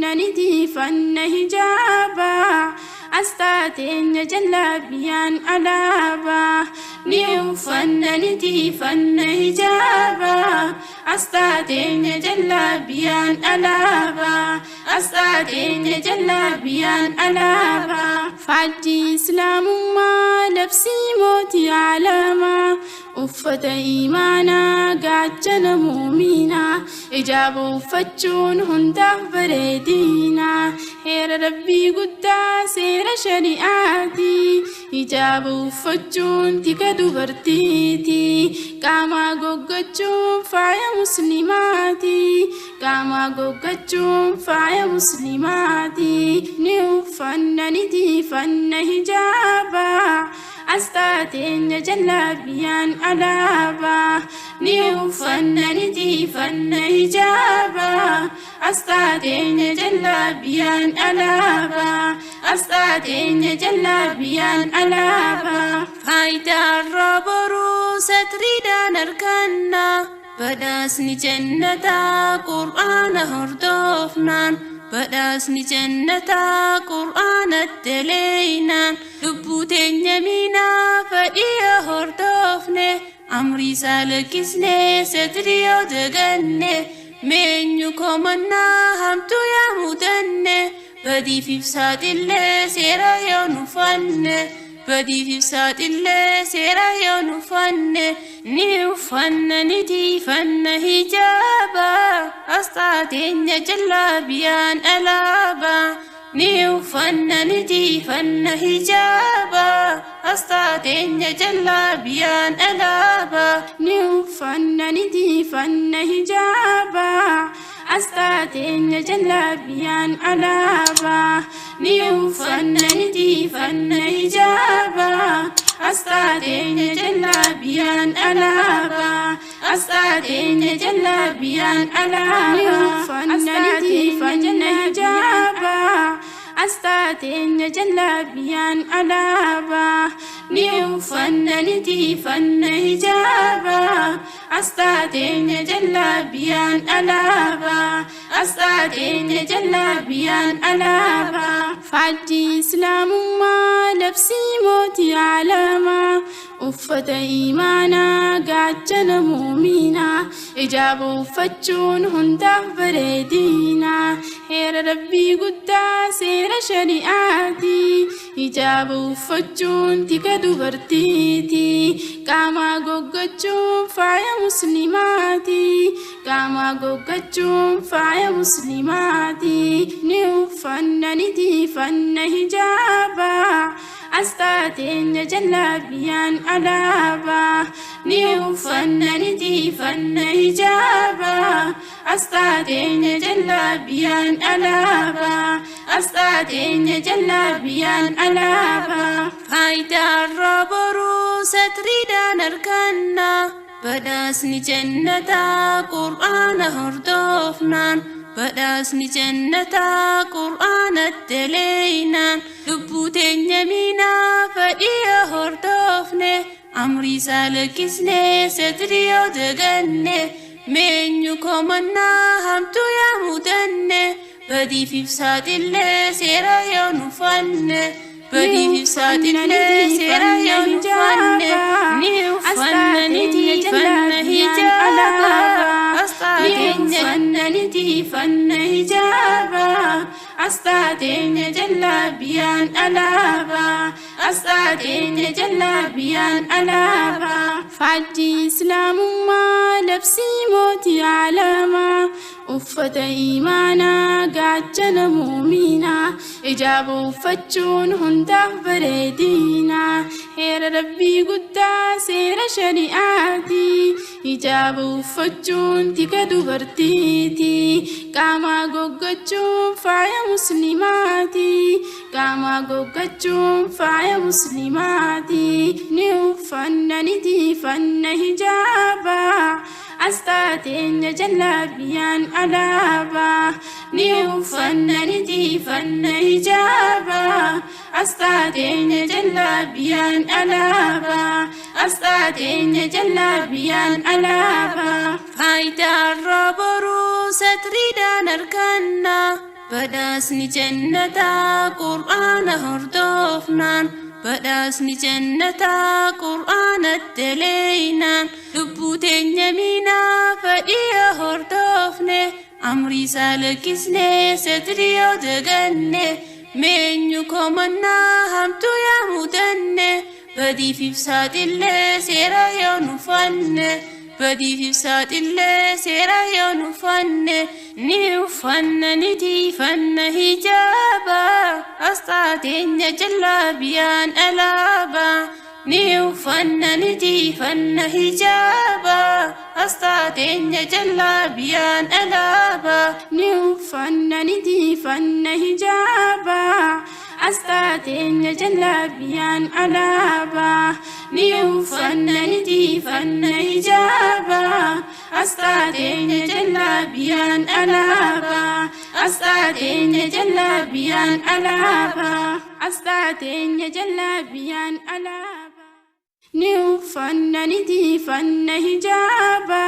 uffanna ni tiifanna hijaaba. Asxaa teenya jallaabiyaan alaabaa. Ni uffanna ni tiifanna hijaaba. Asxaa teenya jallaabiyaan alaabaa. Asxaa teenya jallaabiyaan alaabaa. Faajjii Islaamummaa labsii mootii alamaa. Uffata imaanaa gaachana muuminaa. Ijaaba uffachuun hundaaf bareedina. Heera Rabbii guddaa seera shari'aati. Ijaaba uffachuun tika dubartiiti. Qaama goggochuun faaya musliimaati. Qaama goggochuun faaya musliimaati. Ni uffanna ni tiifanna hijaaba. Asxaa teenya jallaabiyaan alaabaa. Ni uffanna ni tiifanna hijaaba. Asxaa teenya jallaabiyaan alaabaa. Asxaa teenya jallaabiyaan alaabaa. Faayidaa irraa boruu satriidhaan arganna. Badhaasni jannataa Qur'aana hordofnaan. Badhaasni jannataa Qur'aanatti leeynaan. Lubbuu teenya miinaa fadhiya hordofne. Amrii isaa lakkisnee satrii yoo daganne. Meenyu komannaa hamtuu yaa mudanne. Badiif ibsaaxillee seera yoo nufanne. Badiif ibsaaxillee seera yoo nufanne. Ni uffanna ni tiifanna hijaaba. Asxaa teenya jallaabiyaan alaabaa. Ni uffanna ni tiifanna hijaaba. Asxaa teenya jallaabiyaan alaabaa. Ni uffanna ni tiifanna hijaaba. Asxaa teenya jallaabiyaan alaabaa. Ni uffanna ni tiifanna hijaaba. Asxaa teenya jallaabiyaan alaabaa. Asxaa teenya jallaabiyaan alaabaa. Ni uffanna ni tiifanna hijaaba. Asxaa teenya jallaabiyaan alaabaa. Ni uffanna ni tiifanna hijaaba. Asxaa teenya jallaabiyaan alaabaa. Asxaa teenya jallaabiyaan alaabaa. Faajjii Islaamummaa labsii mootii alamaa. Uffata imaanaa gaachana muuminaa. Ijaaba uffachuun hundaaf bareedina. Heera Rabbii guddaa seera shari'aati. Ijaaba uffachuun tika dubartiiti. Qaama goggochuun faaya musliimaati. Qaama goggochuun faaya musliimaati. Ni uffanna ni tiifanna hijaaba. Asxaa teenya jallaabiyaan alaabaa. Ni uffanna ni tiifanna hijaaba. Asxaa teenya jallaabiyaan alaabaa. Asxaa teenya jallaabiyaan alaabaa. Faayidaa irraa boruu satriidhaan arganna. Badhaasni jannataa Qur'aana hordofnaan. Badhaasni jannataa Qur'aanatti leeynaan. Lubbuu teenya miinaa fadhiya hordofne. Amrii isaa lakkisnee satrii yoo daganne. Meenyu komannaa hamtuu yaa mudanne. Badiif ibsaaxillee seera yoo nufanne. Badiif ibsaaxillee seera yoo nufanne. Ni uffanna ni tiifanna hijaaba. Asxaa Ni teenya uffanna ni tiifanna hijaaba. Asxaa teenya jallaabiyaan alaabaa. Asxaa teenya jallaabiyaan alaabaa. Faajjii Islaamummaa labsii mootii alamaa. Uffata imaanaa gaachana muuminaa. Ijaaba uffachuun hundaaf bareedina. Heera Rabbii guddaa seera shari'aati. Ijaaba uffachuun tika dubartiiti. Qaama goggochuun faaya musliimaati. Qaama goggochuun faaya musliimaati. Ni uffanna ni tiifanna hijaaba. Asxaa teenya jallaabiyaan alaabaa. Ni uffanna ni tiifanna hijaaba. Asxaa teenya jallaabiyaan alaabaa. Asxaa teenya jallaabiyaan alaabaa. Faayidaa irraa boruu satriidhaan arganna. Badhaasni jannataa qur'aana hordofnaan. Badhaasni jannataa qur'aana daleeynaan. Lubbuu teenya miinaa fadhiya hordofne. Amrii isaa lakkisne satrii yoo daganne. Meenyu komannaa hamtuu yaa mudanne. Badiif ibsaaxillee seera yoo nufanne. Badiif ibsaaxillee seera yoo nufanne. Ni uffanna ni tiifanna hijaaba. Asxaa teenya jallaabiyaan alaabaa. Ni uffanna ni tiifanna hijaaba. Asxaa teenya jallaabiyaan alaabaa. Ni uffanna ni tiifanna hijaaba. Asxaa teenya jallaabiyaan alaabaa. Ni uffanna ni tiifanna hijaaba. Asxaa teenya jallaabiyaan alaabaa. Asxaa teenya jallaabiyaan alaabaa. Asxaa teenya jallaabiyaan alaabaa. Ni uffanna ni tiifanna hijaaba.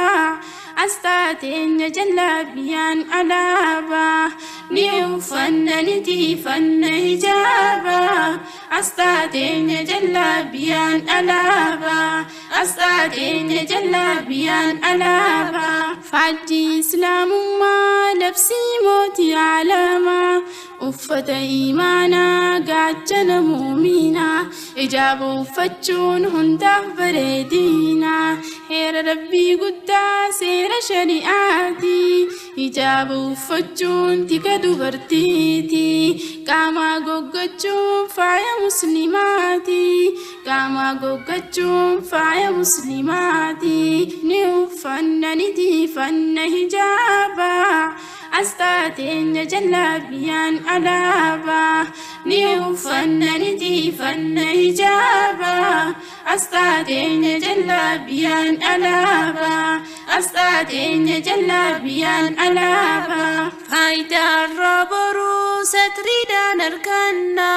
Asxaa teenya jallaabiyaan alaabaa. Ni uffanna ni tiifanna hijaaba. Asxaa teenya jallaabiyaan alaabaa. Asxaa teenya jallaabiyaan alaabaa. Faajjii islaamummaa labsii mootii alamaa. Uffata imaanaa gaachana muuminaa. Ijaaba uffachuun hundaaf bareedina. Heera rabbii guddaa seera shari'aati. Ijaaba uffachuun tika dubartiiti. Qaama goggochuun faaya muslimaati. Qaama goggochuun faaya muslimaati. Ni uffanna ni tiifanna hijaaba. Asxaa teenya jallaabiyaan alaabaa. Ni uffanna ni tiifanna hijaaba. Asxaa teenya jallaabiyaan alaabaa. Asxaa teenya jallaabiyaan alaabaa. Faayidaa irraa boruu satriidhaan arganna.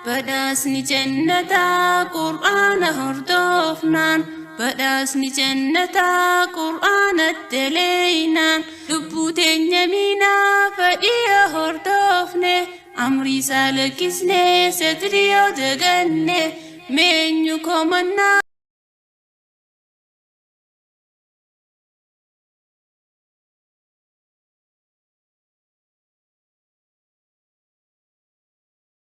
Badhaasni jannataa qur'aana hordofnaan. Badhaasni jannataa qur'aana daleeynaan. Lubbuu teenya miinaa fadhiya hordofne. Amrii isaa lakkisne satrii yoo daganne. Meenyu komannaa.